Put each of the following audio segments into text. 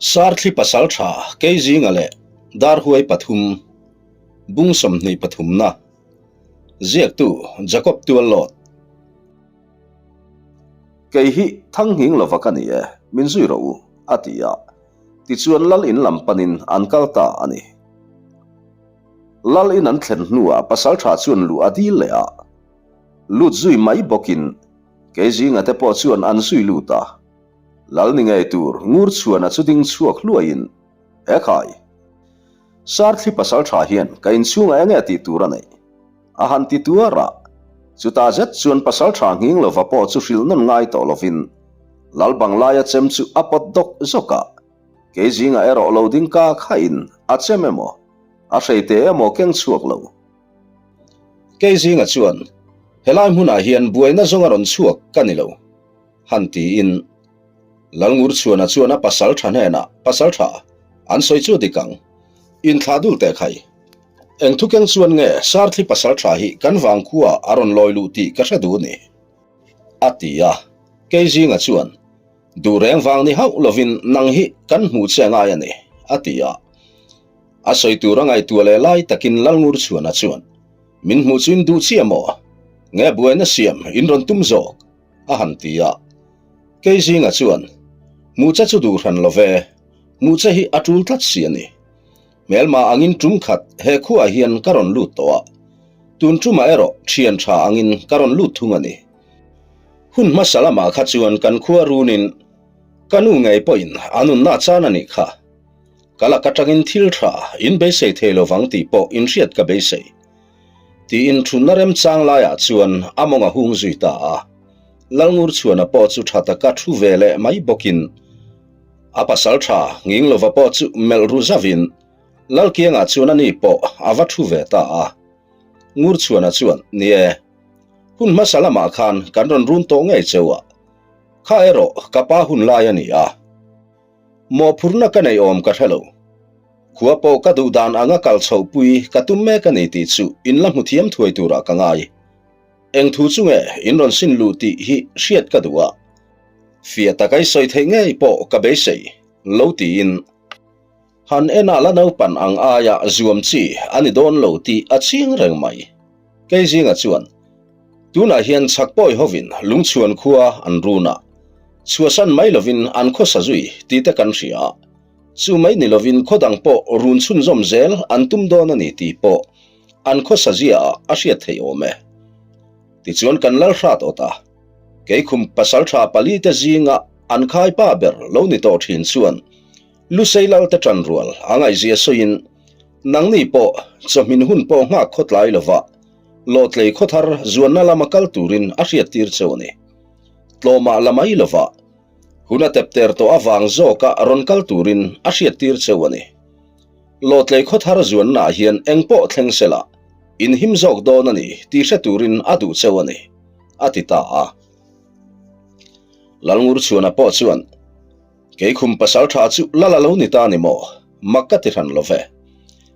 Sarthli pasaltha Keizinga leh Darhuai pathum, Bung 23 na, Ziaktu Jacob Tuallawt. Kei hi Thanghing lova ka ni e, min zui rawh u, a ti a. Tichuan Lal in lam panin an kal ta a ni. Lal in an thlen hnuah pasaltha chuan luh a dil leh a. Lut zui mai bawkin Keizinga te pawh chuan an zui lut a. Lal ni ngei tur ngur chhuana chu ding chhuak hluaiin, He khai! Sarthli pasaltha hian ka inchhungah enge tih tur a neih? A han ti tuar a. Chutah zet chuan pasaltha nghing lova pawh chu hrilh nawn ngai tawh lovin Lal Banglaia chem chu a pawt dawk zawk a. Kei zingah erawh lo ding ka khain a chem emaw, a hreite emaw keng chhuak lo. Kei zingah chuan helai hmunah hian buaina zawng a rawn chhuak ka ni lo. Han tiin Lalngurchhuana chuan a pasal tha hnenah, Pasal tha, an sawi chu dik ang. Inthlah dul teh khai. Eng thu keng chuan nge Sarthli pasal tha hi kan vangkhua a rawn lawi luh tih ka hre duh ni? A ti a. Keizinga chuan, Duh reng vang ni hauh lovin nang hi kan hmuh che ngai a ni, a ti a. A sawi tur a ngaihtuah leh lai takin Lalngurchhuana chuan, Min hmuh chu in duh chiah maw? Nge buaina siam in rawn tum zawk? a han ti a. Keizinga chuan, Hmuh che chu duh hran lo ve, hmuh che hi a tul tlat si a ni. Hmelma angin tum khat he khuaah hian ka rawn lut tawh a, tun tumah erawh thian tha angin ka rawn lut thung a ni. Hun hmasa lamah kha chuan kan khua runin ka nu ngei pawhin a nunna chan a nih kha. Ka lak atangin thil tha in beisei thei lovang tih pawh inhriat ka beisei. Tiin thunna remchang laiah chuan a mawng a hung zui ta a. Lalngurchhuana pawh chu tha taka thu ve leh mai bawkin a pasal tha Nginglova pawh chu melh ru zavin Lalkianga chuan ani pawh a va thu ve ta a. Ngurchhuana chuan, Ni e, hun hmasa lamah khan kan rawn run tawh ngei cheu a, kha erawh ka pa hun lai a ni a. Mawhphurhna ka nei awm ka hre lo. Khua pawh ka duh dan anga kal chhohpui ka tum mek a ni tih chu in la hmu thiam thuai turah ka ngai. Eng thu chu nge in rawn sin luh tih hi hriat ka duh a. Fiah taka i sawi theih ngei pawh ka beisei lo tiin han enah la naupan ang aia zuam chi a ni dawn lo tih a chiang reng mai. Kei zinga chuan tunah hian chhak pawi hovin lungchhuan khua an run a, chhuahsan mai lovin an khawsa zui tih te kan hria a. Chu mai ni lovin khaw dang pawh run chhunzawm zel an tum dawn a ni tih pawh an khawsa ziaah a hriat theih awm e. Tichuan kan lal hrat awt a, keikhum pasaltha palite zinga an khaipa ber lo ni tawh thin chuan Lusei lalte ṭanrual a ngaihzia sawiin nangni pawh chawhmin hun pawh nghak khawtlai lova lawtlei khawthar zuanna lama kal turin a hriattir cheu a ni. Tlawmah la mai lova Hun a tepter tawh avang zawka rawn kal turin a hriattir cheu a ni. Lawtlei khawthar zuannaah hian eng pawh thleng sela inhim zawk dawn a ni tih hre turin a duh cheu a ni, a ti ta a. Lalngurchhuana pawh chuan, Keikhum pasaltha chu lal a lo ni ta ni maw? Mak ka ti hran lo ve.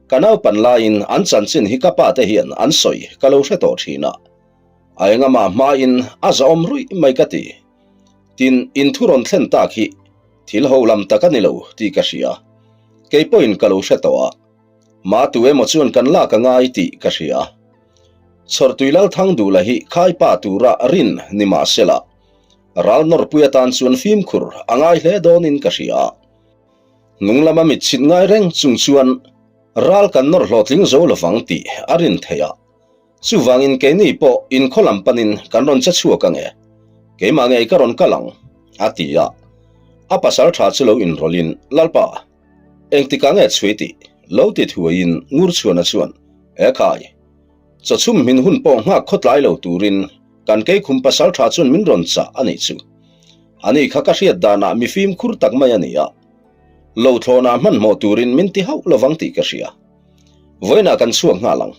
Ka naupan laiin an chanchin hi ka pate hian an sawi ka lo hre tawh thin a. A engama hmain a zahawm ruih mai ka ti. Tin, in thu rawn thlen tak hi thil ho lam tak a ni lo tih ka hria. Kei pawhin ka lo hre tawh a, ma tu emaw chuan kan lak a ngai tih ka hria. Chhawrtui Lalthang Duhla hi khaipa tura rin ni mah sela, ral nawrpui atan chuan fimkhur a ngai hle dawnin ka hria. Hnung lama mit chhit ngai reng chung chuan ral kan nawr hlawhtling zo lovang tih a rin theih a. Chuvangin keini pawh inkhaw lam panin kan rawn che chhuak ang e, keimah ngei ka rawn kal ang, a ti a. A pasal tha chu lo inrawlhin, Lalpa, engtikah nge chhui tih? Lo ti thuaiin Ngurchhuana chuan, E khai, chawchhum hmin hun pawh nghak khawtlai lo turin kan keikhum pasal tha chuan min rawn chah a nih chu. Ani kha ka hriat danah mi fimkhur tak mai a ni a, lo thlawnah hmanhmawh turin min ti hauh lovang tih ka hria. Vawiinah kan chhuak nghal ang.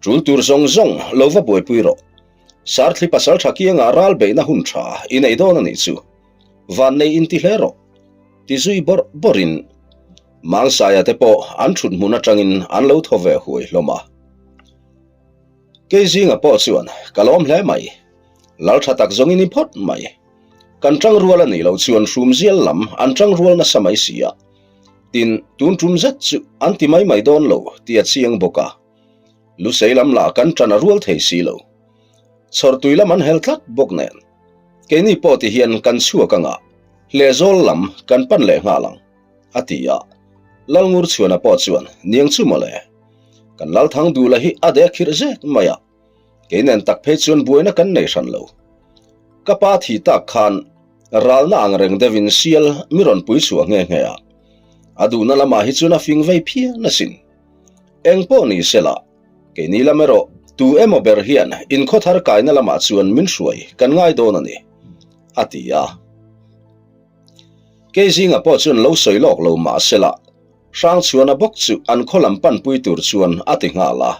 Tul tur zawng zawng lo va buaipui rawh. Sarthli pasal tha kiangah ral beihna hun tha i nei dawn a nih chu. Van nei inti hle rawh. Ti zui bawrh bawrhin Mangsaia te pawh an thut hmun atangin an lo thaw ve huai hlawm a. Keizinga pawh chuan ka lawm hle mai. Lal tha tak zawngin i phawt mai. Kan tangrual a nih loh chuan hrumzial lam an tangrual nasa mai si a. Tin, tun tum zet chu an ti mai mai dawn lo tih a chiang bawk a. Lusei lam lah kan ṭan a rual thei si lo. Chhawrtui lam an hel tlat bawk nen. Keini pawh ti hian kan chhuak anga Hlehzawl lam kan pan leh nghal ang, a ti a. Lalngurchhuana pawh chuan, Niang chu mawle. Kan Lalthangdula hi a deh khirh zek mai a. Kei nen tak phei chuan buaina kan nei hran lo. Ka pa thi tak khan ralna ang reng deuhin sial mi rawn pui chhuah nghe nghe a. A duhna lamah hi chuan a fing vei phian asin. Eng pawh ni se la, keini lam erawh tu emaw ber hian inkhawthar kaina lamah chuan min hruai kan ngai dawn a ni, a ti a. Kei zinga pawh chuan lo sawi lawk lo mah se la, Hrangchhuana bawk chu an khaw lam panpui tur chuan a ti nghal a.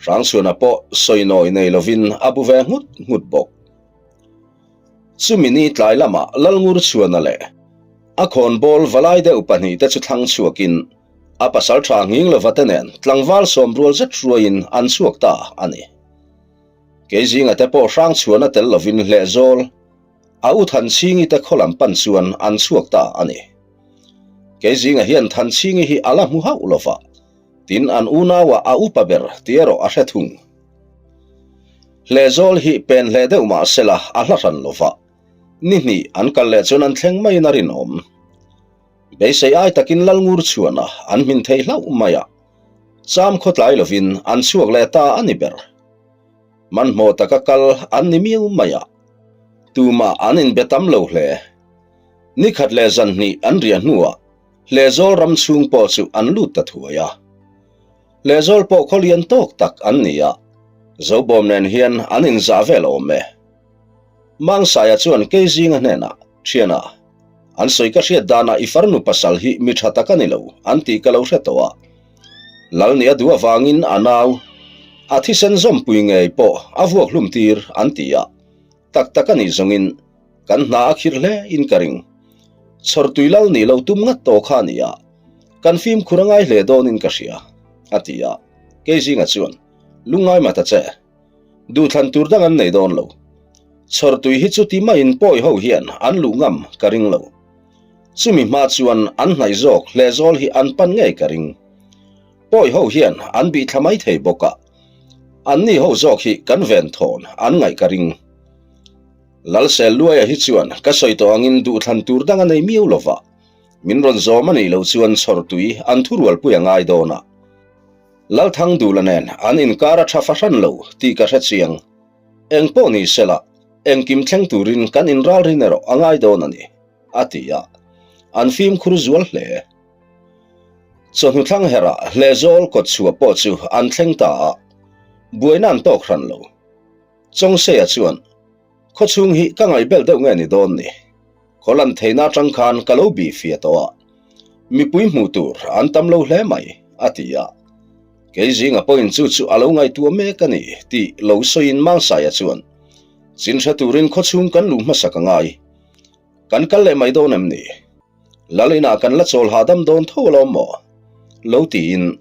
Hrangchhuana pawh sawi nawi nei lovin a bu ve nghut nghut bawk. Chumi ni tlai lamah Lalngurchhuana leh a khawnbawl valai deuh pahnihte chu thlang chhuakin a pasal tha nghing lova te nen tlangval sawm rual zet hruaiin an chhuak ta a ni. Kei zinga te pawh Hrangchhuana tel lovin Hlehzawl A u Thanchhingi te khaw lam pan chuan an chhuak ta a ni. Kei zinga hian Thanchhingi hi a la hmu hauh lo va, tin an unauah a upa ber tih erawh a hre thung. Hlehzawl hi pen hleh deuh mah sela a hla hran lo va, ni hnih an kal leh chuan an thleng maiin a rinawm. Beisei ai takin Lalngur chhuana an hmin thei hlauh mai a, cham khawtlai lovin an chhuak leh ta a ni ber. Hmanhmawh taka kal an ni miau mai a, tumah an inbe tam lo hle. Ni khat leh zan hnih an riah hnuah Hlehzawl ram chhung pawh chu an lut ta thuai a. Hlehzawl pawh khaw lian tawk tak an ni a, Zobawm nen hian an inzah vel awm e. Mangsaia chuan kei zinga hnenah, Thiana, an sawi ka hriat danah i farnu pasal hi mi tha tak a ni lo an tih ka lo hre tawh a. Lal nih a duh avangin a nau, a thisen zawmpui ngei pawh a vuak hlum tir an ti a, tak tak a nih zawngin kan hna a khir hle in ka ring. Chhawrtui lal nih lo tum ngat tawh kha a ni a, kan fimkhur a ngai hle dawnin ka hria, a ti a. Kei zinga chuan, Lungngai mah ta che. Duhthlan tur dang an nei dawn lo. Chhawrtui hi chuti maiin pawi ho hian an luh ngam ka ring lo. Chumi hma chuan an hnaih zawk hlehzawl hi an pan ngei ka ring. Pawi ho hian an bih thla mai thei bawk a, anni ho zawk hi kan ven thawn an ngaih ka ring. Lalsel Luaia hi chuan ka sawi tawh angin duhthlan tur dang a nei miau lo va, min rawn zawm a nih loh chuan chhawrtui an thurualpui a ngai dawn a. Lalthangdula nen an inkar a tha fahran lo tih ka hre chiang. Eng pawh ni sela, engkim thleng turin kan inralrin erawh a ngai dawn a ni, a ti a. An fimkhur zual hle. Chawhnu thlang herah Hlehzawl kawtchhuah pawh chu an thleng ta a, buaina an tawk hran lo. Chawngseia chuan, Khawchhung hi ka ngaihbel deuh nge ni dawn ni? Khaw lan theihna atang khan ka lo bih fia tawh a, mipui hmuh tur an tam lo hle mai, a ti a. Kei zinga pawhin chu chu a lo ngaihtuah mek a ni tih lo sawiin Mangsaia chuan, Chin hre turin khawchhung kan luh hmasak a ngai. Kan kal leh mai dawn em ni? Lal inah kan la chawl hahdam dawn tho alawm maw? Lo tiin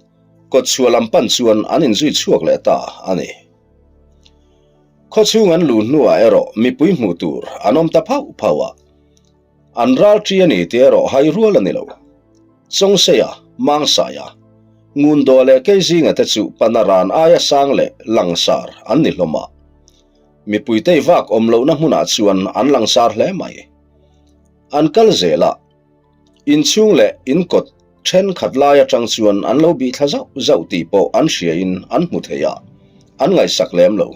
kawtchhuah lam pan chuan an inzui chhuak leh ta a ni. Khawchhung an luh hnuah erawh mipui hmuh tur an awm ta phauh phauh a, an ral ṭi a ni tih erawh hai rual a ni lo. Chawngseia, Mangsaia, Ngundaw leh Keizinga te chu pana ran aia sang leh langsar an ni hlawm a. Mipui tei vak awm lohna hmunah chuan an langsar hle mai. An kal zel a. Inchhung leh inkawt thenkhat lai atang chuan an lo bih thla zauh zauh tih pawh an hriain an hmu thei a, an ngaihsak lem lo.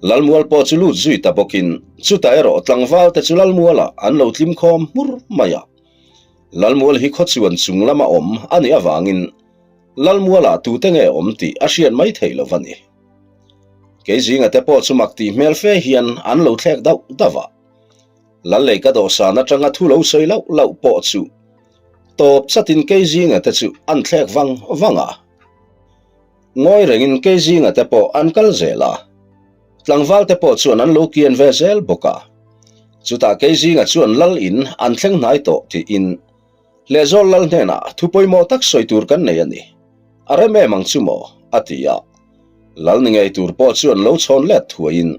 Lalmual pawh chu lut zui ta bawkin chutah erawh tlangval te chu Lalmualah an lo tlim khawm hmur mai a. Lalmual hi khawchuan chung lama awm a nih avangin Lalmualah tute nge awm tih a hriat mai theih lo va ni. Kei zinga te pawh chu mak tih hmel fe hian an lo thlek dauh dauh a. Lallei ka dawhsan atanga thu lo sawi lauh lauh pawh chu tawp chatin kei zinga te chu an thlek vang vang a. Ngawi rengin kei zinga te pawh an kal zel a, tlangval te pawh chuan an lo kian ve zel bawk a. Chutah kei zinga chuan lal in an thleng hnai tawh tiin Lehzawl lal hnenah thu pawimawh tak sawi tur kan nei a ni. A rem em ang chu maw? a ti a. Lal ni ngei tur pawh chuan lo chhawn let thuaiin,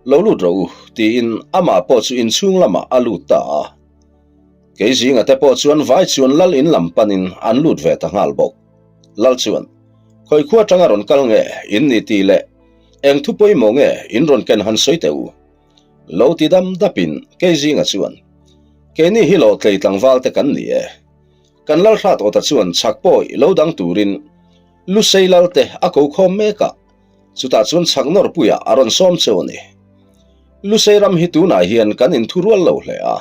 Lo lut rawh u, tiin amah pawh chu inchhung lamah a lut ta a. Keizinga te pawh chuan vai chuan lal in lam panin an lut ve ta nghal bawk. Lal chuan, Khawi khua atanga rawn kal nge in ni tih leh eng thu pawimawh nge in rawn ken han sawi teh u? Lo ti dam dapin Keizinga chuan, Keini hi lawhtlei tlangval te kan ni e. Kan lal hrat awta chuan chhak pawi lo dang turin Lusei lal te a ko khawm mek a, chutah chuan chhak nawrpuiah a rawn sawm cheu a ni. Lusei ram hi tunah hian kan inthurual lo hle a,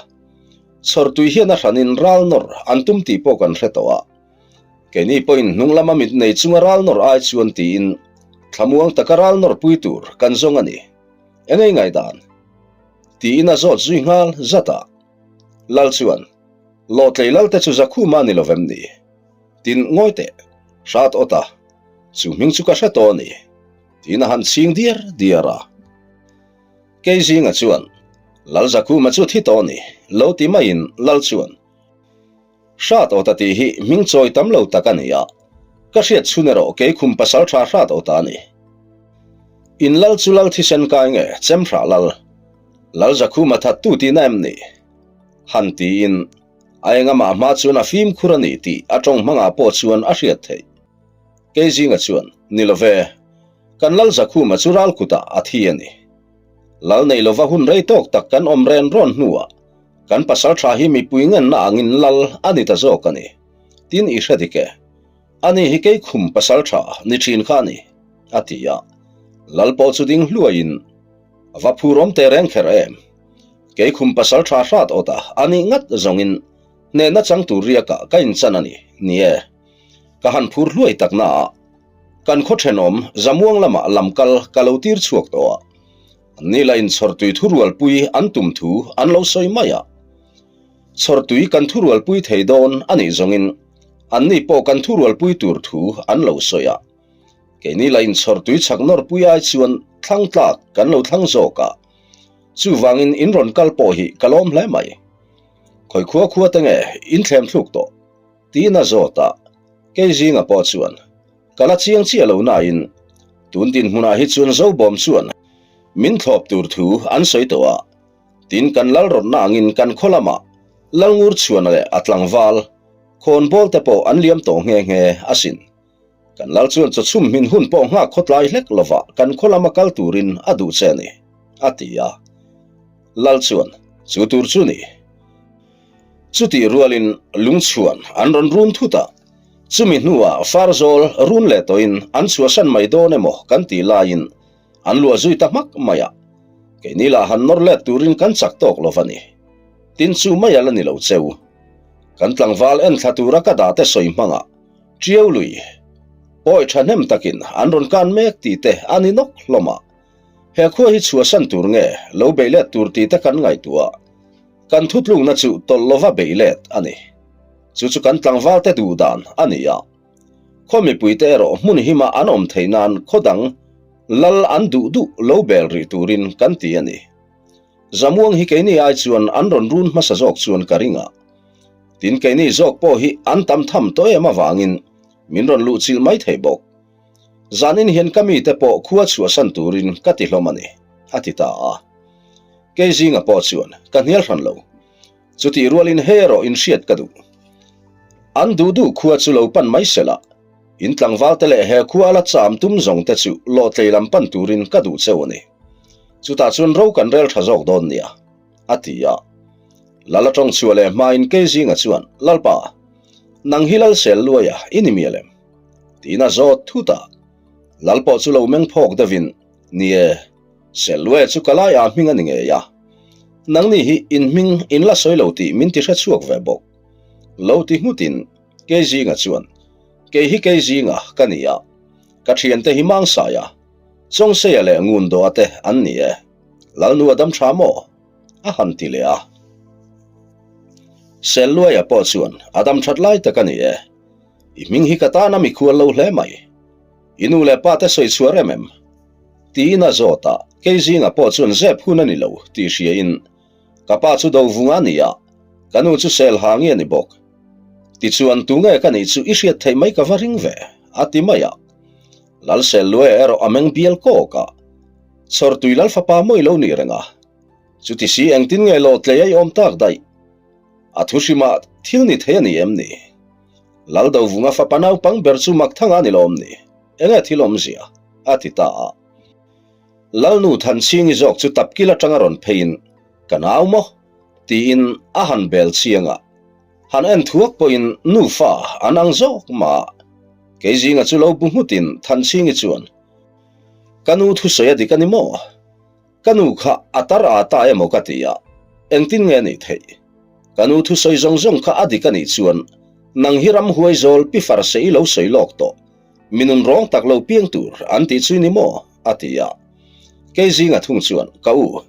chhawrtui hian a hranin ral nawr an tum tih pawh kan hre tawh a. Keini pawhin hnung lama mit nei chunga ral nawr ai chuan tiin thlamuang taka ral nawrpui tur kan zawng a ni. Engei ngaihdan? Tiin a zawt zui nghal zat a. Lal chuan, Lawhtlei lalte chu Zakhuma a ni lovem ni? Tin, ngawi teh, hrat awt a, chu hming chu ka hre tawh a ni, tiin a han chhing diar diar a. Keizinga chuan, Lal Zakhuma chu thi tawh a ni, lo ti maiin Lal chuan, Hrat awta tih hi hming chawi tam lo tak a ni a, ka hriat chhun erawh kei khum pasaltha hrat awta a ni. In lal chu lal thisen kai nge Chemhrah lal, Lal Zakhuma thattu tihna em ni? Han tiin a engamah hma chuan a fimkhur a ni tih a tawng hmangah pawh chuan a hriat theih. Keizinga chuan, Ni lo ve, kan Lal Zakhuma chu ral kutah a thi a ni. Lal nei lova hun rei tawk tak kan awm ren rawn hnuah kan pasal tha hi mipui ngenna angin lal a ni ta zawk a ni. Tin i hre dik e. Ani hi kei khum pasal tha ni thin kha a ni, a ti a. Lal pawh chu ding hluaiin a va phurawm teh reng kher em. Kei khum pasal tha hrat awt a, a nih ngat zawngin hnehna chang tur riakah ka inchan a ni, ni e. Ka han phur hluai tak naah kan khaw thenawm Zamuang lamah lamkal ka lo tir chhuak tawh a. Anni la inchhawrtui thurualpui an tum thu an lo sawi mai a. Chhawrtui kan thurualpui thei dawn a nih zawngin anni pawh kan thurualpui tur thu an lo sawi a. Keini la inchhawrtui chhak nawrpui ai chuan thlang tlak kan lo thlang zawk a. Chuvangin in rawn kal pawh hi ka lawm hle mai. Khawi khua khua te nge in thlem thluk tawh? Tiin a zawt a. Kei zinga pawh chuan ka la chiang chiah lo nain tun dinhmunah hi chuan Zobawm chuan min thlawp tur thu an sawi tawh a. Tin kan lal rawtna angin kan khaw lamah Lalngur chhuana leh a tlangval khawnbawl te pawh an liam tawh nghe nghe asin. Kan lal chuan chawchhum hmin hun pawh nghak khawtlai hlek lovah kan khaw lama kal turin a duh che a ni, a ti a. Lal chuan, Chu tur chu ni. Chutih rualin lungchhuan an rawn run thut a, chumi hnuah Farzawl run leh tawhin an chhuahsan mai dawn emaw kan tih laiin an luah zui ta hmak mai a, keini lah han nawr let turin kan chak tawk lo va ni. Tin chu mai a la ni lo cheu. Kan tlangval enthla tura ka dah te sawi hmangah Ṭiau lui pawi ṭhahnem takin an rawn kan mek tih te a ni nawk hlawm a, he khua hi chhuahsan tur nge lo beih let tur tih te kan ngaihtuah. Kan thutlukna chu tawlh lova beih let a ni. Chu chu kan tlangvalte duh dan a ni a. Khaw mipuite erawh hmun hima an awm theih nan khaw dang lal an duh duh lo bel rih turin kan ti a ni. Zamuang hi keini ai chuan an rawn run hmasa zawk chuan ka ring a. Tin keini zawk pawh hi an tam tham tawh em avangin min rawn luhchilh mai thei bawk. Zanin hian ka mite pawh khua chhuahsan turin ka ti hlawm a ni, a ti ta a. Kei zinga pawh chuan ka hnial hran lo. Chutih rualin hei erawh inhriat ka duh. An duh duh khua chu lo pan mai sela, in tlangvalte leh he khua a la cham tum zawng te chu lawhtlei lam pan turin ka duh cheu a ni. Chutah chuan ro kan rel tha zawk dawn nia, a ti a. Lal a tawng chhuah leh hmain kei zinga chuan, Lalpa, nang hi lal sel luaia i ni mial em? Tiin a zawt thut a. Lal pawh chu lo meng phawk deuhin, Ni e, Selluaia chu ka laiah hming a ni ngei a. Nangni hi in hming in la sawi lo tih min ti hre chhuak ve bawk. Lo ti nghutin Keizinga chuan, Kei hi Keizinga ka ni a, ka thiante hi Mangsaia, Chawngseia leh Ngundoa te an ni e. Lalnu a dam tha maw? A han ti leh a. Selluaia pawh chuan, A dam that lai tak a ni e. I hming hi ka tan a mikhual lo hle mai. I nu leh pa te sawi chhuah rem em? Tiin a zawt a, kei zingah pawh chuan zep hun a ni lo tih hriain ka pa chu Dovunga a ni a, ka nu chu Selhangi a ni bawk. Tichuan tunge ka nih chu i hriat theih mai ka va ring ve, a ti mai a. Lal Selluaia erawh a meng bial kawk a, Chhawrtui Lal fapa mawi lo nih reng a, chuti si engtin nge lawhtlei a i awm tak daih? A thuhrimah thil ni thei a ni em ni? Laldovunga fapa naupang ber chu Makthanga a ni lawm ni? Enge thil awmzia? a ti ta a. Lalnu Thanchhingi zawk chu tapkil atanga rawn pheiin, Ka nau maw? tiin a han bel chiang a. Han en thuak pawhin nufa an ang zawk mah a. Keizinga chu lo bu nghutin Thanchhingi chuan, Ka nu thusawi a dik a ni maw? Ka nu kha a tar a ta emaw ka ti a, engtin nge a nih theih? Ka nu thusawi zawng zawng kha a dik a nih chuan nang hi ramhuai zawl pi farse i lo sawi lawk tawh, mi nun rawng tak lo piang tur an tih chu i ni maw? a ti a. Kei zinga thung chuan, Ka u,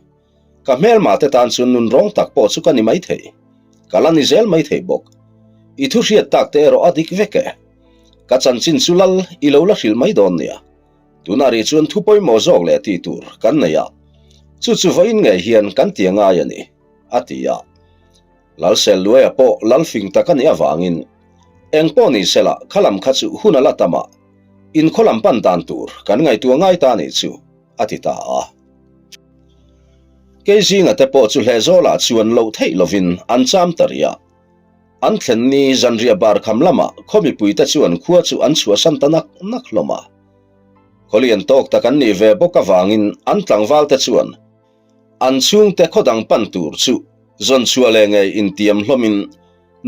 ka hmelma te tan chuan nun rawng tak pawh chu ka ni maithei, ka la ni zel maithei bawk. I thu hriat tak te erawh a dik vek e. Ka chanchin chu lal i lo la hrilh mai dawn nia. Tunah rih chuan thu pawimawh zawk leh tih tur kan nei a, chu chu vawiin ngei hian kan ti angai a ni, a ti a. Lalsel Luaia pawh lalfing tak a nih avangin eng pawh ni sela kha lam kha chu hun a la tam a, inkhaw lam pan dan tur kan ngaihtuah ngai ta a nih chu, a ti ta a. Kei zinga te pawh chu Hlehzawlah chuan loh theih lovin an cham ta rih a. An thlen ni zanriah bar kham lamah khaw mipuite chuan khua chu an chhuahsan ta nak nak hlawm a. Khaw lian tawk tak an nih ve bawk avangin an tlangvalte chuan an chhungte khaw dang pan tur chu zawn chhuah leh ngei intiam hlawmin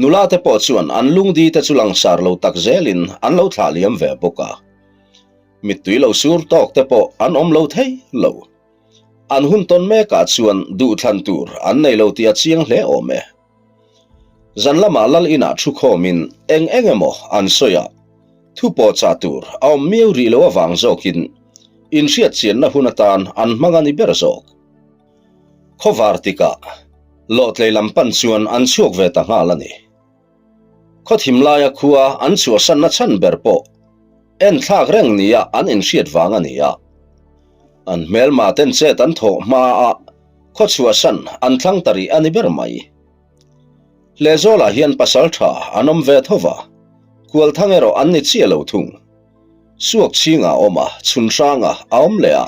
nula te pawh chuan an lungdi te chu langsar lo tak zelin an lo thlah liam ve bawk a. Mittui lo sur tawk te pawh an awm lo thei lo. An hun tawn mekah chuan duhthlan tur an nei lo tih a chiang hle awm e. Zan lamah lal inah thu khawmin eng eng emaw an sawi a, thu pawh chah tur a awm miau rih lo avang zawkin inhriat chianna hun atan an hmang a ni ber zawk. Khawvar tikah Lawhtlei lam pan chuan an chhuak ve ta nghal a ni. Khawthim laia khua an chhuahsanna chhan ber pawh enthlak reng nia an inhriat vang a ni a. An hmelma ten chet an thawh hmaa khaw chhuahsan an thlang ta rih a ni ber mai. Hlehzawlah hian pasal tha an awm ve tho va, Kualthang erawh an ni chiah lo thung. Suak chhingah a awm a, chhun hrangah a awm leh a.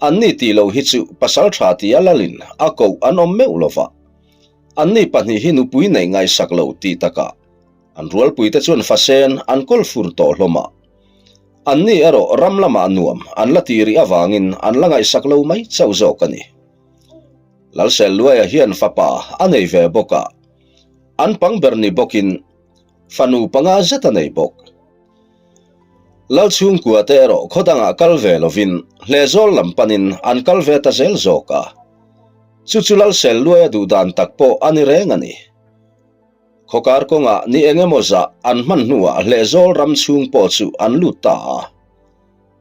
An ni tih loh hi chu pasal tha tia lalin a koh an awm meuh lo va. Anni pahnih hi nupui neih ngaihsak lo tih takah an rualpuite chuan fasen an kawl fur tawh hlawm a. Anni erawh ram lamah nuam an la tih rih avangin an la ngaihsak lo mai chauh zawk a ni. Lalsel Luaia hian fapa a nei ve bawk a, an pang ber ni bawkin fanu panga zet a nei bawk. Lalchhungkua te erawh khaw dangah kal ve lovin Hlehzawl lam panin an kal ve ta zel zawk a. Chu chu Lalsel Luaia duh dan tak pawh a ni reng a ni. Khawkar kawngah ni eng emaw zah an hman hnuah Hlehzawl ram chhung pawh chu an lut ta a.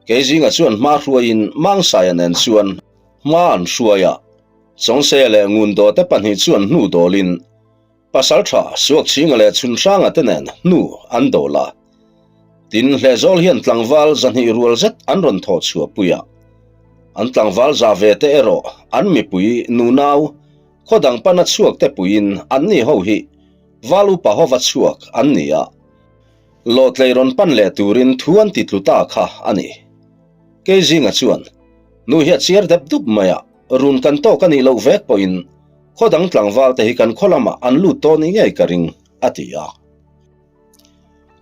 Keizinga chuan hma hruaiin Mangsaia nen chuan hma an hruai a, Chawngseia leh Ngundawte pahnih chuan hnu dawlin Pasaltha Suakchhinga leh Chhunhranga te nen hnu an dawl a. Tin, Hlehzawl hian tlangval 200 rual zet an rawn thawh chhuahpui a. An tlangval za ve te erawh an mipui nunau khaw dang pana chhuak te puiin anni ho hi val upa hova chhuak an ni a. Lawhtlei rawn pan leh turin thu an ti tlu ta kha a ni. Keizinga chuan, Nu hi a chiar dep dup mai a, run kan tawk a nih loh vek pawhin Khaw dang tlangval te hi kan khaw lamah an lut tawh ni ngei ka ring, a ti a.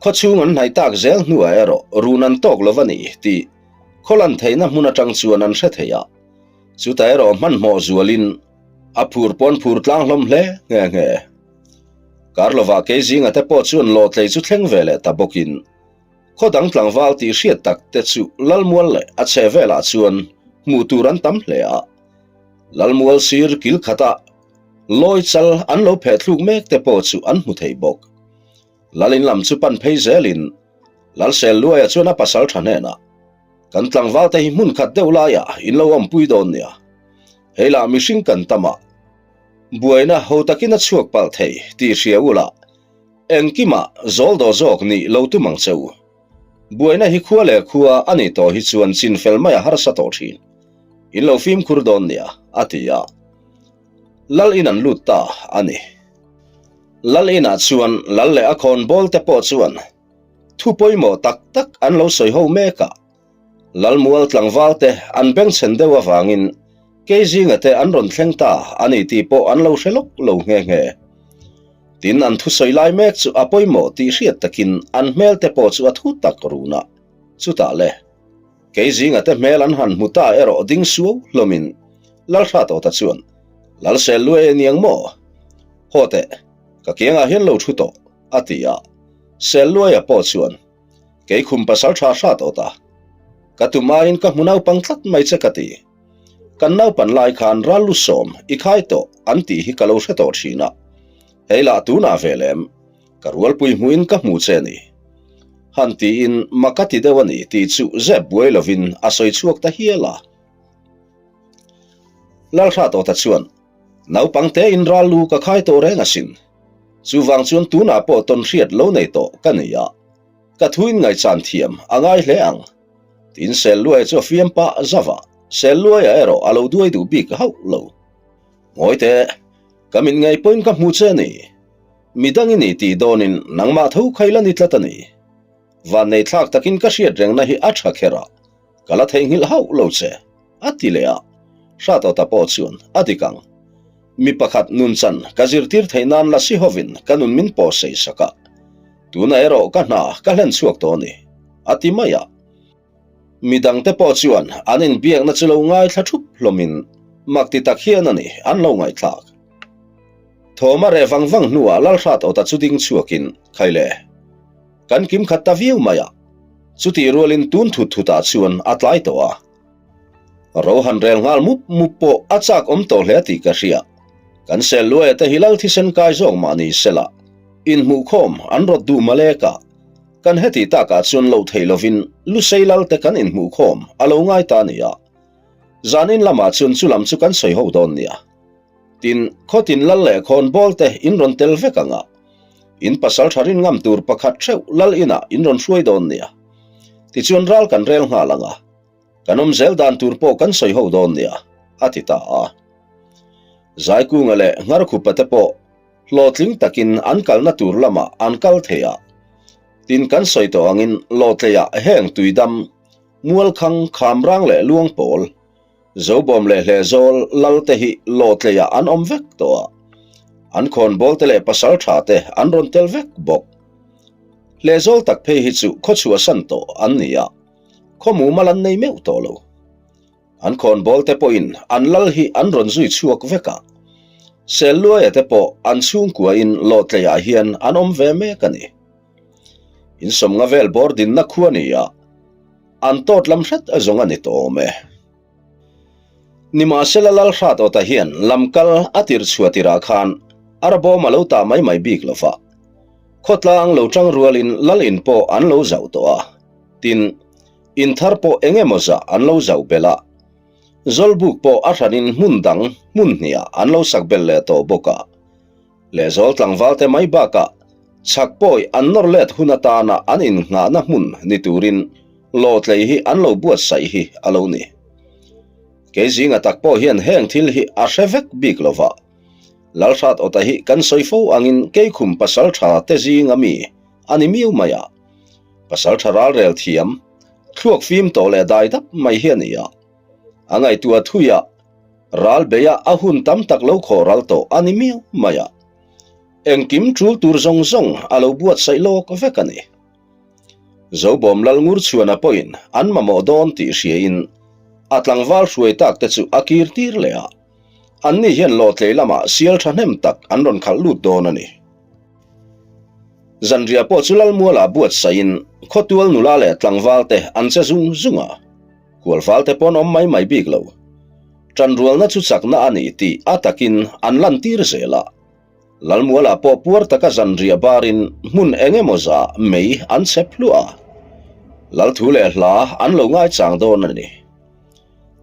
Khaw chhung an hnaih tak zel hnuah erawh run an tawk lo va ni tih khaw lan theihna hmun atang chuan an hre thei a. Chutah erawh hmanhmawh zualin a phur pawn phur tlang hlawm hle nghe nghe. Karlova Keizinga te pawh chuan lawhtlei chu thleng ve leh ta bawkin khaw dang tlangval tih hriat tak te chu Lalmual leh a chhe velah chuan hmuh tur an tam hle a. Lalmual sir kil khata lawi chal an lo pheh thluk mek te pawh chu an hmu thei bawk. Lalin lam chu pan phei zelin Lalsel Luaia chuan a pasal tha hnenah, Kan tlangval te hi hmun khat deuh laiah in lo awmpui dawn nia. Hei lah mihring kan tam a, buaina ho takin a chhuak palh thei tih hria ula engkimah zawl daw zawk nih lo tum ang che u. Buaina hi khua leh khua a nih tawh hi chuan chin fel mai a harsa tawh thin. In lo fimkhur dawn nia, a ti a. Lal in an lut ta a ni. Lal inah chuan lal leh a khawnbawl te pawh chuan thu pawimawh tak tak an lo sawi ho mek a. Lalmual tlangval te an bengchhen deuh avangin Keizinga te an rawn thleng ta a ni tih pawh an lo hre lawk lo nghe nghe. Tin, an thusawi lai mek chu a pawimawh tih hriat takin an hmel te pawh chu a thu tak run a. Chutah le, kei zinga te hmel an han hmu ta erawh ding suau hlawmin Lalhratawta chuan, Lalsel luai a niang maw? Haw teh, ka kiangah hian lo thu tawh, a ti a. Selluaia pawh chuan, Kei khum pasal tha hrat awt a, ka tum aiin ka hmu naupang tlat mai che ka ti. Kan naupan lai khan ral lu sawm i khai tawh an tih hi ka lo hre tawh thin a, hei lah tunah ve lem, ka rualpui hmuhin ka hmu che ni. Han tiin mak a ti deuh a ni tih chu zep buai lovin a sawi chhuak ta hial a. Lalhratawta chuan, Naupang tein ral lu ka khai tawh reng asin. Chuvang chuan tunah pawh tawn hriat lo nei tawh ka nei a, ka thuin ngaihchan thiam a ngai hle ang. Tin Selluaia chu a fiam pah zauh a, Selluaia erawh a lo duai duh bik hauh lo. Ngawi teh, ka mit ngei pawhin ka hmu che a ni. Midang i ni tih dawnin nangmah tho kha i la ni tlat a ni. Vannei thlak takin ka hriat rengna hi a tha kher a, ka la theihnghilh hauh lo che, a ti leh a. Hratawta pawh chuan a dik ang. Mi pakhat nun chan ka zirtir theih nan la si hovin ka nun min pawh sei sak a, tunah erawh ka hna ka hlen chhuak tawh a ni, a ti mai a. Mi dangte pawh chuan an inbiakna chu lo ngaithla thup hlawmin mak ti tak hian a ni an lo ngaihthlak. Thawma reh vang vang hnuah Lalhrat awta chu ding chhuakin, Khaile, kan kim khat ta viau mai a, chutih rualin tun thut thutah chuan a tlai tawh a. Ro han rel nghal mup mup pawh a chak awm tawh hle tih ka hria. Kan sel luaia te hi lal thisen kai zawk mah ni sela, inhmuhkhawm an rawt duh malek a, kan heti takah chuan loh theih lovin Lusei lal te kan inhmuhkhawm a lo ngai ta nia. Zanin lamah chuan chu lam chu kan sawi ho dawn nia. Tin, khawtin lal leh khawn bawl te in rawn tel vek ang a, in pasal tha rin ngam tur pakhat theuh lal inah in rawn hruai dawn nia. Tichuan ral kan rel nghal ang a. Kan awm zel dan tur pawh kan sawi ho dawn nia, a ti ta a. Zaikunga leh Ngharkhupa te pawh hlawhtling takin an kalna tur lamah an kal thei a. Tin kan sawi tawh angin Lawhtleiah heng Tuidam, Mualkhang, Khamrang leh Luangpawl, Zobawm leh Hlehzawl lal te hi Lawhtleiah an awm vek tawh a. An khawnbawl te leh pasaltha te an rawn tel vek bawk. Hlehzawl tak phei hi chu khawchhuahsan tawh an ni a. Khaw mumal an nei meuh tawh lo. An khawnbawl te pawhin an lal hi an rawn zui chhuak vek a. Selluaia te pawh an chhungkuain Lawhtleiah hian an awm ve mek a ni. Insawmnga vel bawr dinna khua ni a, an tawt lam hret zawng a ni tawh awm e. Nimahsela Lalhratawta hian lamkal a tirh chhuah tirah khan arbawm a lo tah mai mai bik lo va. Khawtlang lo tang rualin lal in pawh an lo zauh tawh a. Tin, in thar pawh eng emaw zah an lo zauh belh a. Zawlbuk pawh a hranin hmun dang hmun hniah an lo sak belh leh tawh bawk a. Lehzawl tlangvalte mai bakah chhak pawi an nawr let hun atana an innghahna hmun ni turin lawtlei hi an lo buatsaih hi a lo ni. Kei zinga tak pawh hian heng thil hi a hre vek bik lo va. Lalhrat Awta hi kan sawi fo angin Keikhum pasaltha te zinga mi a ni miau mai a. Pasaltha ralrel thiam, thluak fim tawh leh dai dap mai hi a ni a. A ngaihtuah thuiah Ral beia a hun tam tak lo khawh ral tawh a ni miau mai a, engkim tul tur zawng zawng a lo buatsaih lawk vek a ni. Zobawm Lal Ngurchhuana pawhin an mamawh dawn tih hriain a tlangval hruai tak te chu a kir tir leh a, anni hian lawhtlei lamah sial thahnem tak an rawn khalh lut dawn a ni. Zanriah pawh chu Lalmualah buatsaihin khawtual nula leh tlangval te an che zung zung a. Kualval te pawn awm mai mai bik lo. Ṭanrualna chu chakna a ni tih a takin an lantir zel a. Lalmualah pawh puar taka zanriah barin hmun eng emaw zah mei an chhep hluah a. Lalthu leh hla an lo ngaichang dawn a ni.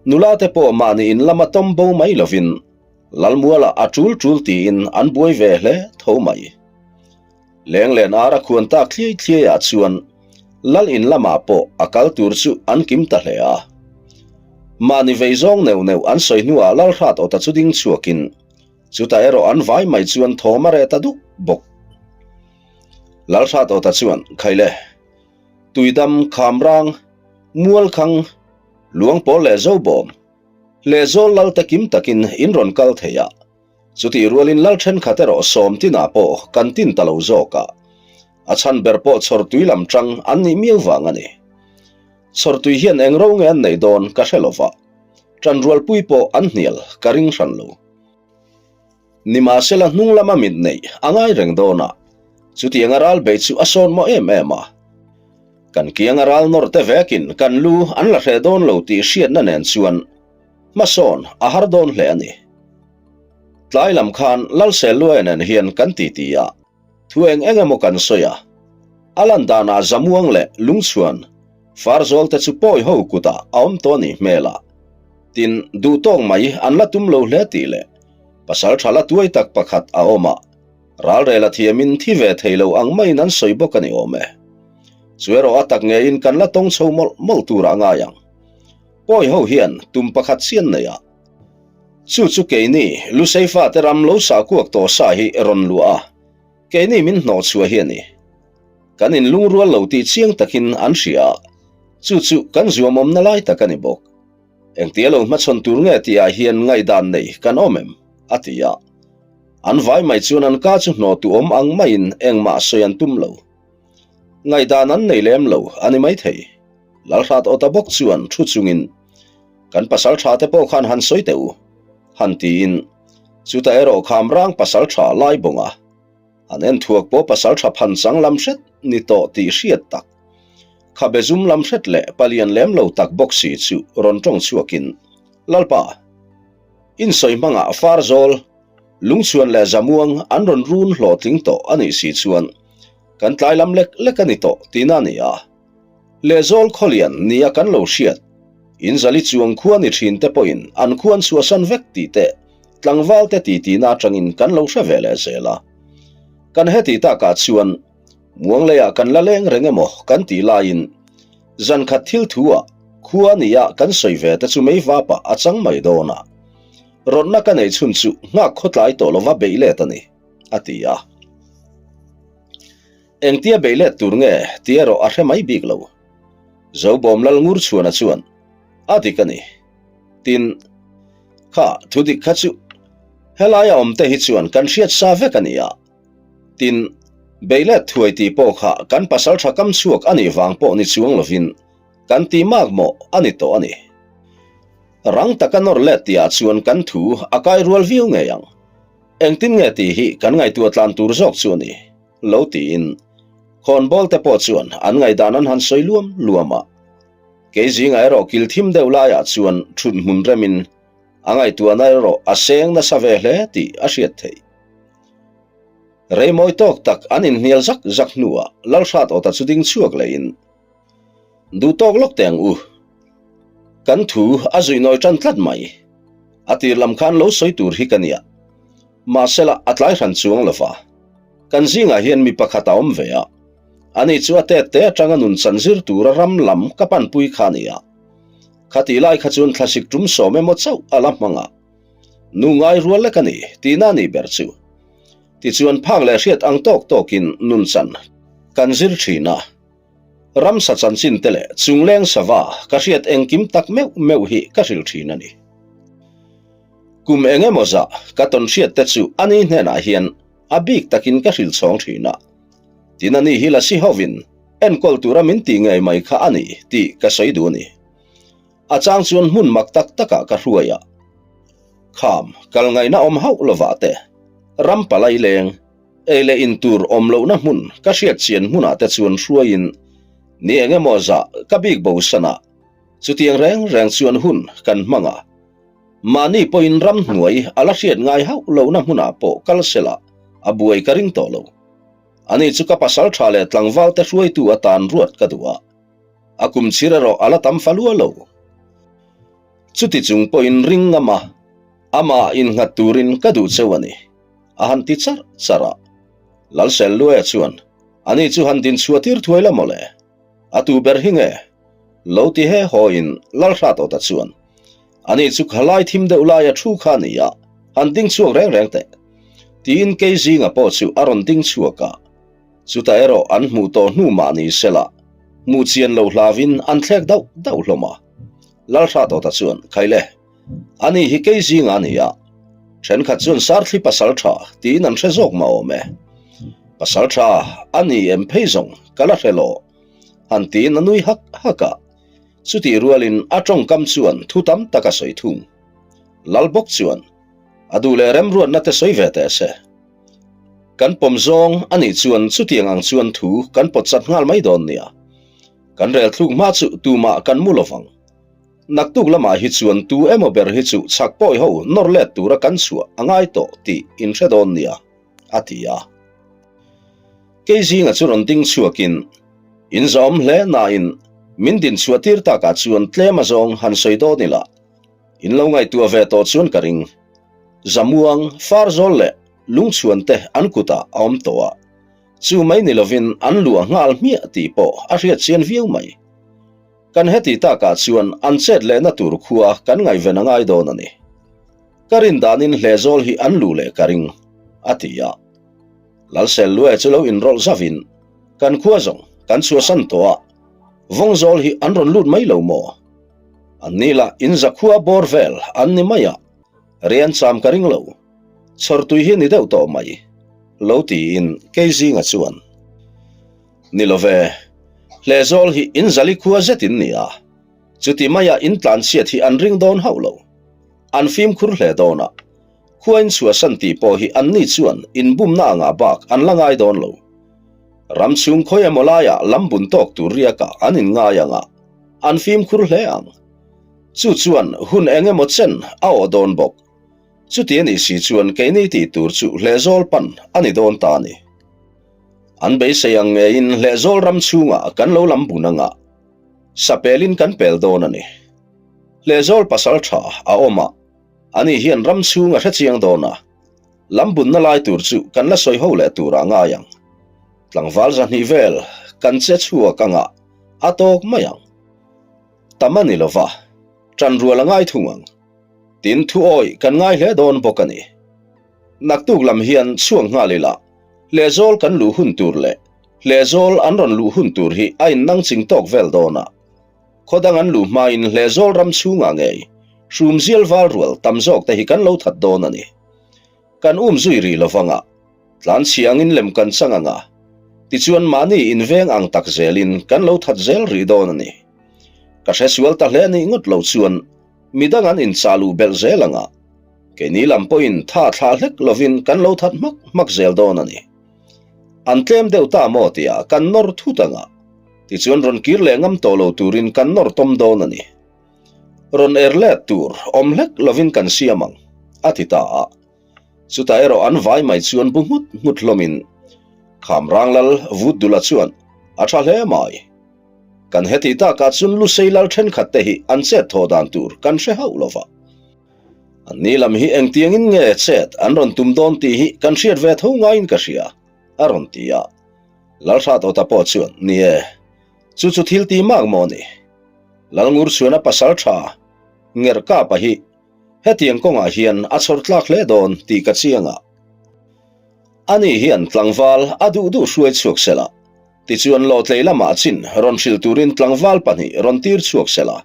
Nula te pawh mahni in lama tawm bo mai lovin Lalmualah a ṭul ṭul tiin an buai ve hle tho mai. Lenglen ar a khuan tak thliai thliai ah chuan Lal in lamah pawh a kal tur chu an kim ta hle a. Mahni vei zawng neuh neuh an sawi hnuah Lalhrat awta chu ding chhuakin chutah erawh an vai mai chuan thawm a reh ta duk bawk. Lalhrat awta chuan, Khaile, Tuidam, Khamrang, Mualkhang, Luangpawl leh Zobawm, Lehzawl Lal te kim takin in rawn kal thei a. Chutih rualin lal thenkhat erawh sawmtinah pawh kan tin ta lo zawk a, a chhan ber pawh chhawrtui lam tang an nih miau vang a ni. Chhawrtui hian eng ro nge an neih dawn ka hre lova, tanrualpui pawh an hnial ka ring hran lo. Nimahsela hnung lama mit neih a ngai reng dawn a, chutianga ral beih chu a sawn maw em em a. Kan kianga ral nawr te vekin kan lu an la hreh dawn lo tih hriatna nen chuan hmasawn a har dawn hle a ni. Tlai lam khan Lalselluaia nen hian kan titi a, thu eng eng emaw kan sawi a. A lan danah Zamuang leh Lungchhuan Farzawl te chu pawi ho kutah a awm tawh a nih hmel a. Tin, duhtawk mai an la tum lo hle tih leh pasal tha la tuai tak pakhat a awm a, ralrel a thiamin thi ve thei lo ang maiin an sawi bawk a ni awm e. Chu erawh a tak ngeiin kan la tawng chho mawlh mawlh turah a ngai ang. Pawi ho hian tum pakhat chian nei a. Chu chu keini Lusei fate ram lo sah kuak tawh sa hi rawn luah a, keini min hnawh chhuah hi a ni. Kan inlungrual lo tih chiang takin an hria a, chu chu kan zuamawmna lai tak a ni bawk. Engtia lo hmachhawn tur nge tihah hian ngaihdan nei kan awm em? a ti a. An vai mai chuan an ka chu hnawh tu awm ang maiin engmah sawi an tum lo. Ngaihdan an nei lem lo a ni maithei. Lalhrat Awta bawk chuan thu chungin, Kan pasal tha te pawh khan han sawi teh u, han tiin, chutah erawh Khamrang pasal tha lai bawnga an en thuak pawh pasal tha phan chang lam hret ni tawh tih hriat tak, khabe zum lam hret leh palian lem lo tak bawk si chu rawn tawng chhuakin, Lalpa, insawi hmangah Farzawl, Lungchhuan leh Zamuang an rawn run hlawhtling tawh a nih si chuan kan tlai lam lek lek a ni tawh tihna a ni a. Lehzawl khawlian nia kan lo hriat, Inzali chuang khua ni thin te pawhin an khua an chhuahsan vek tih te tlangval te titi-na atangin kan lo hre ve leh zel a. Kan heti takah chuan Muangleiah kan la leng reng emaw kan tih laiin zankhat thil thu-ah khua nia kan sawi ve te chu mei vapah a chang mai dawn a. Rawtna ka neih chhun chu nghak khawtlai tawh lova beih let a ni, a ti a. Engtia beih let tur nge tih erawh a hre mai bik lo. Zobawm lal ngur chhuana chuan, A dik a ni. Tin, kha thu dik kha chu helaia awmte hi chuan kan hriat sa vek a ni a. Tin, beih let thuai tih pawh kha kan pasal tha kam chhuak a nih vang pawh ni chuang lovin kan tih mak mawh a ni tawh a ni. Rang taka nawr let tihah chuan kan thu a kai rual viau ngei ang. Engtin nge tih hi kan ngaihtuah tlan tur zawk chu a ni. Lo tiin khawnbawl te pawh chuan an ngaihdan an han sawi luam luam a. Kei zingah erawh kil thim deuh laiah chuan thut hmun remin a ngaihtuahna erawh a seng nasa ve hle tih a hriat theih. Rei mawi tawk tak an inhnial zak zak hnuah Lalhrat Awta chu ding chhuak lehin, Duh tawk lawk teh ang u. Kan thu a zuih nawi tan tlat mai. A tir lam khan lo sawi tur hi ka nia. Mahsela a tlai hran chuang lova. Kan zingah hian mi pakhat a awm ve a. Ani chu a tet te atanga nun chan zir tura ram lam ka panpui kha a ni a. Khatih lai kha chuan thlasik tum sawm emaw chauh a la hmang a. Nu ngai rual lek a ni tihna a nih ber chu. Tichuan phak leh hriat ang tawk tawkin nun chan kan zir thin a. Ramsa chanchin te leh chungleng sava ka hriat engkim tak meuh meuh hi ka hrilh thin a ni. Kum eng emaw zah ka tawn hriat te chu ani hnenah hian a bik takin ka hrilh chhawng thin a. Tin ani hi lasi hovin enkawl tura min tih ngei mai kha a ni tih ka sawi duh a ni. A chang chuan hmun mak tak takah ka hruai a. Kham kal ngaihna awm hauh lovah te, ram palai leng, Ei leh in tur awm lohna hmun ka hriat chian hmunah te chuan hruaiin ni eng emaw zah ka bik bo san a, chutiang reng reng chuan hun kan hmang a. Mahni pawhin ramhnuai a la hriat ngai hauh lohna hmunah pawh kal sela a buai ka ring tawh lo. Ani chu ka pasal tha leh tlangval te hruaitu atan ruat ka duh a, a kum chhir erawh a la tam fa lua lo. Chuti chung pawhin ring ngam a, amah innghat turin ka duh cheu a ni. A han ti charh charh a. Lalselluaia chuan, Ani chu han din chhuah tir thuai la mawle. A tu ber hi nge? Lo ti he hawiin Lalhratawta chuan, Ani chu khalai thim deuh laia thu kha a ni a, han ding chhuak reng reng teh. Tiin kei zinga pawh chu a rawn ding chhuak a. Chutah erawh an hmuh tawh hnu mah ni sela, hmuh chian lo hlauin an thlek dauh dauh hlawm a. Lalhratawta chuan, Khaile! Ani hi kei zinga a ni a. Thenkhat chuan Sarthli Pasaltha tiin an hre zawk mah awm e. Pasaltha a ni em phei zawng ka la hre lo. Han tiin a nui hak hak a. Chutih rualin a tawngkam chuan thu tam tak a sawi thung. Lal bawk chuan a duh leh remruatna te sawi ve teh se. Kan pawm zawng a nih chuan chutiang ang chuan thu kan pawt chat nghal mai dawn nia. Kan rel thluk hma chu tumah kan mu lovang. Naktuk lamah hi chuan tu emaw ber hi chu chhak pawi ho nawr let tura kan chhuah a ngai tawh tih in hre dawn nia, a ti a. Kei zinga chu rawn ding chhuakin, In zawm hle nain min din chhuah tir takah chuan tlem azawng han sawi dawn ila, in lo ngaihtuah ve tawh chuan ka ring. Zamuang, Farzawl leh Lungchhuan te an kutah a awm tawh a, chu mai ni lovin an luah nghal hmiah tih pawh a hriat chian viau mai. Kan heti takah chuan an chet lehna tur khua kan ngaihven a ngai dawn a ni. Ka rin danin Hlehzawl hi an luh leh ka ring, a ti a. Lalsel Lue chu lo inrawlh zavin, Kan khua zawng kan chhuahsan tawh a, Vawngzawl hi an rawn lut mai lo maw? An ni lah in zakhua bawr vel an ni mai a, rian cham ka ring lo. Chhawrtui hi ni deuh tawh mai, lo tiin Keizinga chuan. Ni lo ve, Hlehzawl hi in zali khua zet in ni a, chuti maia in tlanchhiat hi an ring dawn hauh lo. An fimkhur hle dawn a, khua in chhuahsan tih pawh hi anni chuan inbumna angah bak an la ngai dawn lo. Ram chhung khawi emaw laiah lam bun tawk tur riakah an inngai ang a, an fimkhur hle ang. Chu chuan hun eng emaw chen a awh dawn bawk. Chuti a nih si chuan keini tih tur chu Hlehzawl pan a ni dawn ta a ni. An beisei ang ngeiin Hlehzawl ram chhungah kan lo lam bun anga sapelin kan pel dawn a ni. Hlehzawl pasal tha a awm a, ani hian ram chhung a hrechiang dawn a, lam bunna lai tur chu kan la sawi ho leh turah ngai ang. Tlangval zahnih vel kan che chhuak anga a tawk mai ang. Tam a ni lova, ṭanrual a ngai thung ang. Tin thu awih kan ngai hle dawn bawk a ni. Naktuk lam hian chhuak nghal ila, Hlehzawl kan luh hun tur leh Hlehzawl an rawn luh hun tur hi a innang ching tawk vel dawn a. Khaw dang an luh hmain Hlehzawl ram chhungah ngei hrumzial val rual tam zawk te hi kan lo that dawn a ni. Kan um zui rih lo vang a, tlanchhia angin lem kan chang ang a, tichuan mahni inveng ang tak zelin kan lo that zel rih dawn a ni. Ka hresual ta hle nih ngawt lo chuan Midang an inchah luh belh zel ang a, keini lam pawhin tha thlah hlek lovin kan lo that hmak hmak zel dawn a ni. An tlem deuh ta maw tia kan nawr thut ang a, tichuan rawn kir leh ngam tawh lo turin kan nawr tawm dawn a ni. Rawn er let tur awm hlek lovin kan siam ang, a ti ta a. Chutah erawh an vai mai chuan bu nghut nghut hlawmin Khamrang lal Vutdula chuan a tha hle mai. Kan heti takah chuan Lusei lal thenkhat te hi an chet thaw dan tur kan hre hauh lo va. Anni lam hi engtiangin nge chet an rawn tum dawn tih hi kan hriat ve tho ngaiin ka hria, a rawn ti a. Lalhrat Awta pawh chuan, Ni e, chu chu thil ti mak maw ni? Lalngur chuan a pasal tha Ngerhkapa hi Hetiang kawngah hian a chhawr tlak hle dawn tih ka chiang a. Ani hian tlangval a duh duh hruai chhuak sela, tichuan lawtlei lamah chin rawn hrilh turin tlangval pahnih rawn tir chhuak sela,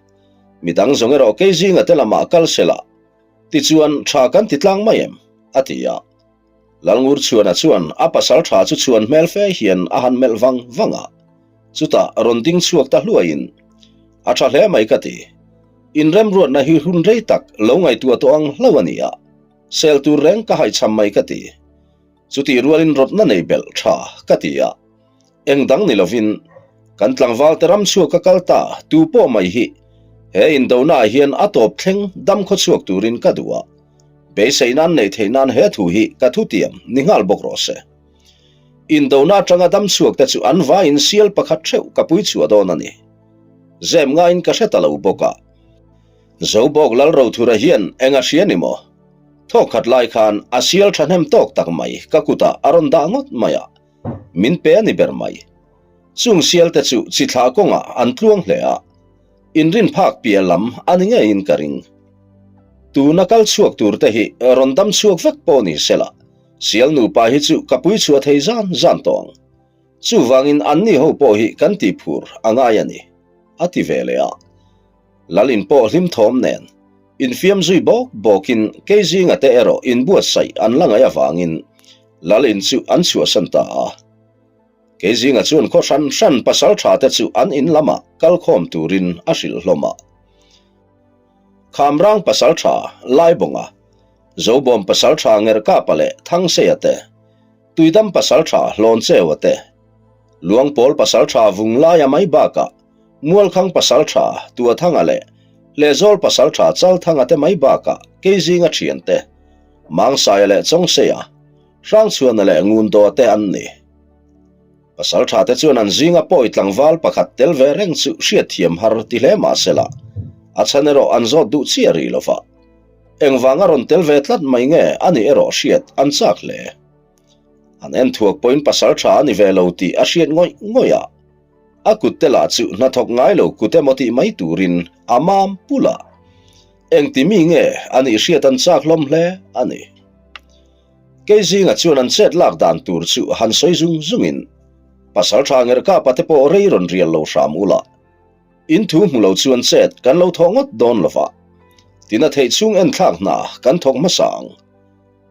midang zawng erawh kei zinga te lamah kal sela, tichuan tha kan ti tlang mai em? a ti a. Lalngurchhuana chuan a pasal tha chu chhuan hmel fe hian a han melh vang vang a, chutah rawn ding chhuak ta hluaiin, A tha hle mai ka ti. Inremruatna hi hun rei tak lo ngaihtuah tawh ang hlauh a ni a, sel tur reng ka haihchham mai ka ti. Chutih rualin rawtna nei belh tha ka ti a. Eng dang ni lovin, kan tlangvalte ram chhuak ka kal ta tu pawh mai hi he indonaah hian a tawp thleng dam khaw chhuak turin ka duh a, beisei nan neih theih nan he thu hi ka thutiam ni nghal bawk rawh se. Indona atanga dam chhuak te chu an vaiin sial pakhat theuh ka pui chhuah dawn a ni. Zem ngaiin ka hre ta lo bawk a. Zobawk Lalrothura hian eng a hria ni maw? Thawkkhat lai khan a sial thahnem tawk tak mai ka kutah a rawn dah ngawt mai a. Min pe a ni ber mai. Chung sialte chu chi thla kawngah an tluang hle a, inrin phak piah lam a ni ngeiin ka ring. Tuna kal chhuak turte hi rawn dam chhuak vek pawh ni sela, sial nupa hi chu ka pui chhuah thei zan zan tawh ang. Chuvangin anni ho pawh hi kan tih phur a ngai a ni, a ti ve leh a. Lalin pawh hlim thawm nen. Infiam zui bawk bawkin Keizinga te erawh inbuatsaih an la ngaih avangin Lal in chu an chhuahsan ta a. Keizinga chuan khaw hran hran pasal tha te chu an in lamah kal khawm turin a hrilh hlawm a. Khamrang pasal tha Laibawnga, Zobawm pasal tha Ngerkapa leh Thangseia te, Tuidam pasal tha Hlawncheua te, Luangpawl pasal tha Vunglaia mai bakah Mualkhang pasal tha Tuathanga leh Lehzawl pasal tha Chalthanga te mai bakah Keizinga thiante, Mangsaia leh Chawngseia, Hrangchhuana leh Ngundoa te an ni. Pasal tha te chuan an zinga pawi tlangval pakhat tel ve reng chu hriatthiam har ti hle mah sela, a chhan erawh an zawt duh chiah rih lova. Engvanga rawn tel ve tlat mai nge a nih erawh hriat an chak hle. An en thuak pawhin pasal tha a ni ve lo tih a hriat ngawih ngawih a. A kut te lah chu hnathawk ngai lo kut emaw tih mai turin a mam pul a. Engti mi nge a nih hriat an chak hlawm hle a ni. Kei zinga chuan an chet lak dan tur chu han sawi zung zungin pasal tha Ngerkapa te pawh rei rawn rial lo hram ula. In thu hmu lo chuan chet kan lo thawh ngawt dawn lova. Tina theih chhung enthlak hna kan thawk hmasa ang.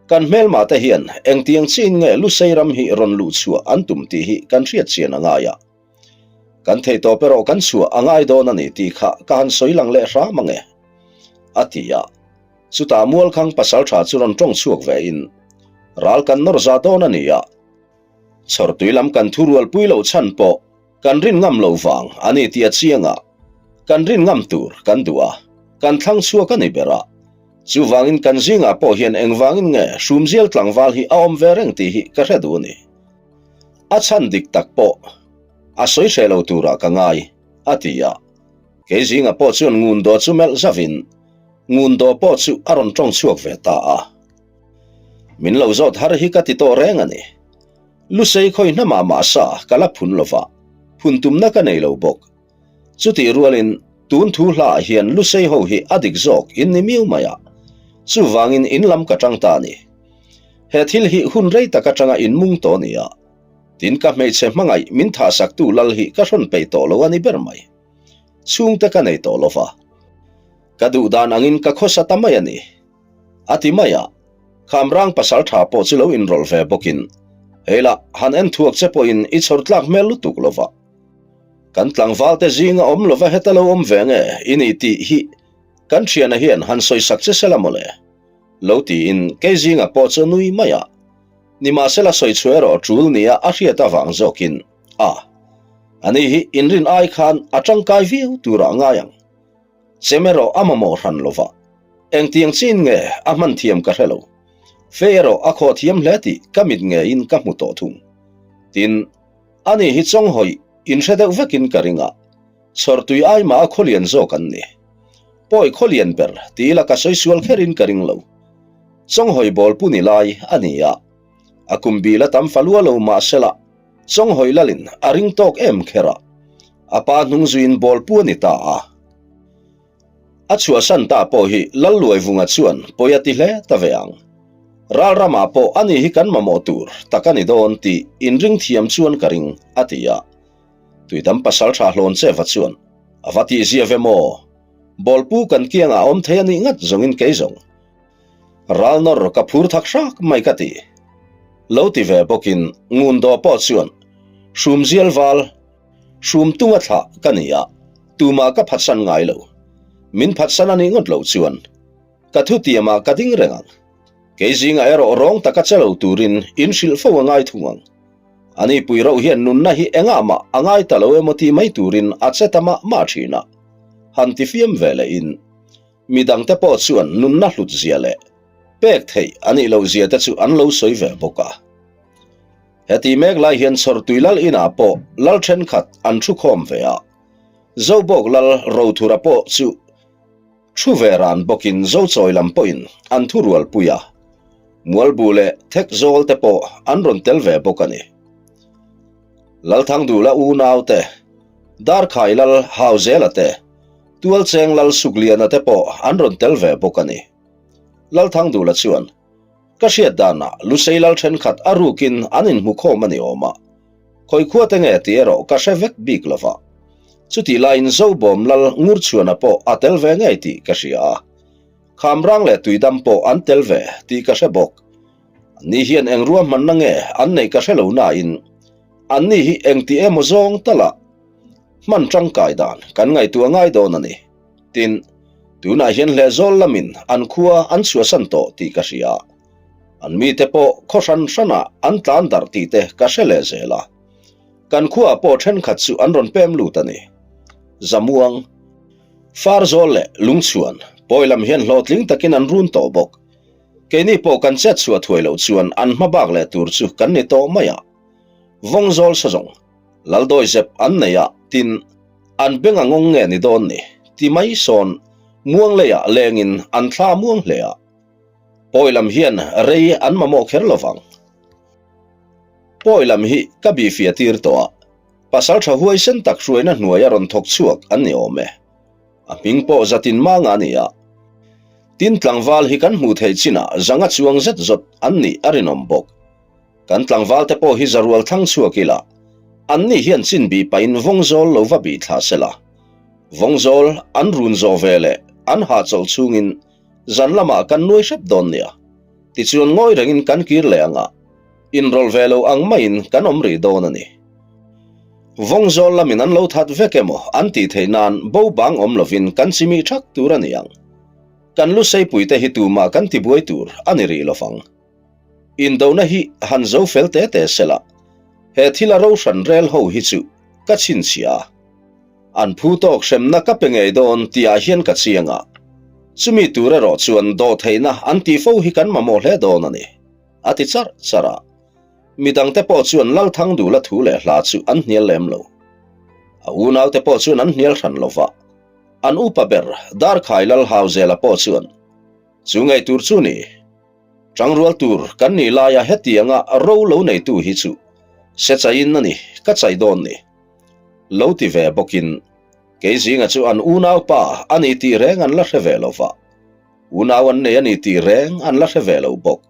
Kan hmelma te hian engtiang chiin nge Lusei ram hi rawn luh chhuah an tum tih hi kan hriat chian a ngai a. Kan theihtawp erawh kan chhuah a ngai dawn a ni tih kha ka han sawi lang leh hram ang e, a ti a. Chutah Mualkhang pasaltha chu rawn tawng chhuak ve in, Ral kan nawr za dawn a ni a. Chhawrtui lam kan thurualpui loh chhan pawh Kan rin ngam lo vang a ni tih a chiang a, kan rin ngam tur kan duh a, kan thlang chhuak a ni ber a. Chuvangin kan zingah pawh hian engvangin nge Hrumzial tlangval hi a awm ve reng tih hi ka hre duh a ni. A chhan dik tak pawh a sawi hreh lo turah ka ngai, a ti a. Kei zingah pawh chuan Ngundaw chu melh zavin Ngundaw pawh chu a rawn tawng chhuak ve ta a. Min lo zawt har hi ka ti tawh reng a ni. Lusei khawi hnamah mah sa ka la phun lo va, phun tumna ka nei lo bawk. Chutih rualin tun thu hlaah hian Lusei ho hi a dik zawk in ni miau mai a, chuvangin in lam ka tang ta a ni. He thil hi hun rei tak atanga in mung tawh a ni a, tin ka hmeichhe hmangaih min thahsaktu lal hi ka hrawn peih tawh lo a ni ber mai. Chhungte ka nei tawh lo va, ka duh dan angin ka khawsa ta mai a ni. A ti mai a, Khamrang pasal tha pawh chu lo inrawlh ve bawkin, Hei lah, han en thuak che pawhin i chhawr tlak hmel lutuk lo va. Kan tlangvalte zinga awm lova heta lo awm ve nge i ni tih hi kan thiana hian han sawisak che sela mawle. Lo tiin kei zinga pawh chu a nui mai a. Nimahsela sawi chhuah erawh tul nia a hriat avang zawkin, A, ani hi inrin ai khan a tangkai viau turah ngai ang. Chem erawh a mamawh hran lo va, engtiang chin nge a hman thiam ka hre lo. Fe erawh a khawh thiam hle tih ka mit ngeiin ka hmu tawh thung. Tin, ani hi chawnghawi inhre deuh vekin ka ring a, chhawrtui ai mah a khawlian zawk an ni. Pawi khawlian ber ti ila ka sawi sual kherin ka ring lo. Chawnghawi bawl pu ni lai a ni a, a kum bil a tam falua lo mahsela chawnghawi lalin a ring tawk em kher a, A pa hnung zuiin bawl pu a ni ta a. A chhuahsan ta pawh hi Lalluaivunga chuan pawi a ti hle ta ve ang. Ral ramah pawh ani hi kan mamawh tur tak a ni dawn tih inring thiam chuan ka ring, a ti a. Tuidam pasal tha hlawn che va chuan, A va tihzia ve maw? Bawl pu kan kiangah a awm thei a nih ngat zawngin kei zawng. Ral nawr ka phur thak hrak mai ka ti. Lo ti ve bawkin Ngundaw pawh chuan, Hrumzial val, Hrum tunga thlah ka ni a, tumah ka phatsan ngai lo. Min phatsan a nih ngawt loh chuan ka thutiamah ka ding reng ang. Kei zingah erawh rawng taka che lo turin in hrilh fo a ngai thung ang. Ani pui rauh hian nunna hi engah mah a ngai ta lo emaw tih mai turin a che ta mah mah thin a. Han ti fiam ve lehin midangte pawh chuan nunna hlut zia leh pek theih a nih loh zia te chu an lo sawi ve bawk a. Heti mek lai hian Chhawrtui lal inah pawh lal thenkhat an thu khawm ve a, Zobawk lal Rothura pawh chu thu ve ran bawkin Zochawi lam pawhin an thu rualpui a, Mualbu leh Thekzawl te pawh an rawn tel ve bawk a ni. Lalthangdula unaute, Darkhai lal Hauzela te, Tualcheng lal Sukliana te pawh an rawn tel ve bawk a ni. Lalthangdula chuan. Ka hriat danah Lusei lal thenkhat a rukin an inhmu khawm a ni awm a, khawi khua te nge tih erawh ka hre vek bik lo va. Chutih laiin Zobawm lal Ngurchhuana pawh a tel ve ngei tih ka hria a. Khamrang leh Tuidam pawh an tel ve tih ka hre bawk. Anni hian eng ruahmanna nge an neih ka hre lo nain anni hi engti emaw zawng tala hman tangkai dan kan ngaihtuah ngai dawn a ni. Tin, tunah hian Hlehzawl lamin an khua an chhuahsan tawh tih ka hria. An mite pawh khaw hran hranah an tlan darh tih te ka hre leh zel a. Kan khuaah pawh thenkhat chu an rawn pem lut a ni. Zamuang, Farzawl leh Lungchhuan pawi lam hian hlawhtling takin an run tawh bawk. Keini pawh kan chet chhuah thuai loh chuan an hma bak leh tur chu kan ni tawh mai a. Vawngzawl sazawng, Laldawi zep an nei a, tin, an beng a ngawng nge ni dawn ni, ti mai sawn muang leiah lengin an thla muang hle a. Pawi lam hian rei an mamawh kher lo vang. Pawi lam hi ka bihfiah tir tawh a, pasaltha huaisen tak hruaina hnuaia rawn thawk chhuak an ni awm e. A hming pawh zatin manga a ni a. Tin tlangval hi kan hmuh theih chinah zanga chuang zet zawt an nih a rinawm bawk. Kan tlangval te pawh hi zarual thlang chhuak ila, an ni hian chin bih pahin vawngzawl lo va bih thla sela. Vawngzawl an run zawh ve leh an hahchawlh chhungin zan lamah kan nuai hrep dawn nia. Tichuan ngawi rengin kan kir leh ang a, inrawlh ve lo ang maiin kan awm rih dawn a ni. Vawngzawl lamin an lo that vek emaw an tih theih nan bo bang awm lovin kan chimih thak tur a ni ang. Kan lu seipuite hi tumah kan tibuai tur a ni rih lovang. Indona hi han zo fel te te sela, he thila ro hran rel ho hi chu ka chhinchhia a. An phu tawk hremna ka pe ngei dawn tihah hian ka chiang a, chumi tur erawh chuan dawhtheihna an tih fo hi kan mamawh hle dawn a ni, a ti charh charh a. Midangte pawh chuan Lalthangdula thu leh hla chu an hnial lem lo. A unaute pawh chuan an hnial hran lo va, an upa ber Darkhai Lalhauzela pawh chuan, Chu ngei tur chu ni. Tangrual tur kan nih laia hetianga ro lo neitu hi chu se chaiin a ni ka chai dawn ni. Lo ti ve bawkin kei zinga chu an unaupa a ni tih reng an la hre ve lo va, unau an nei a ni tih reng an la hre ve lo bawk.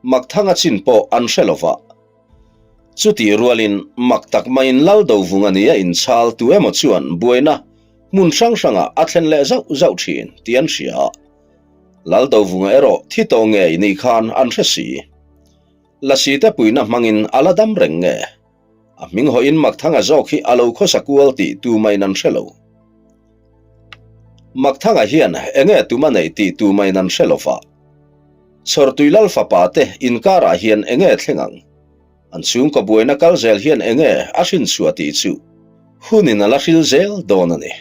Makthanga chin pawh an hre lo va. Chutih rualin mak tak maiin Laldovunga nia inchhal tu emaw chuan buaina hmun hrang hrangah a thlen leh zauh zauh thin tih an hria a. Laldovunga erawh thi tawh ngei ni khan an hre si. Lasi te puihna hmangin a la dam reng nge? A hming hawhin Makthanga zawk hi a lo khawsa kual tih tumain an hre lo. Makthanga hian enge tum a neih tih tumain an hre lo va. Chhawrtui Lal fapa te inkarah hian enge thleng ang? An chhungkaw buaina kal zel hian enge a hrinchhuah tih chu hunin a la hril zel dawn a ni.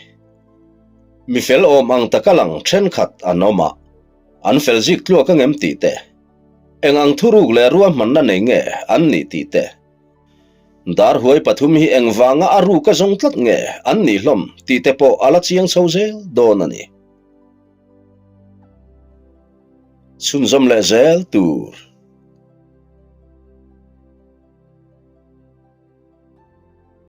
Mi fel awm ang taka lang thenkhat an awm a, an fel zik tluak angem tih te, eng ang thuruk leh ruahmanna nei nge an nih tih te, Darhuai pathum hi engvanga a ruk a zawng tlat nge an nih hlawm tih te pawh a la chiang chho zel dawn a ni. Chhunzawm leh zel tur.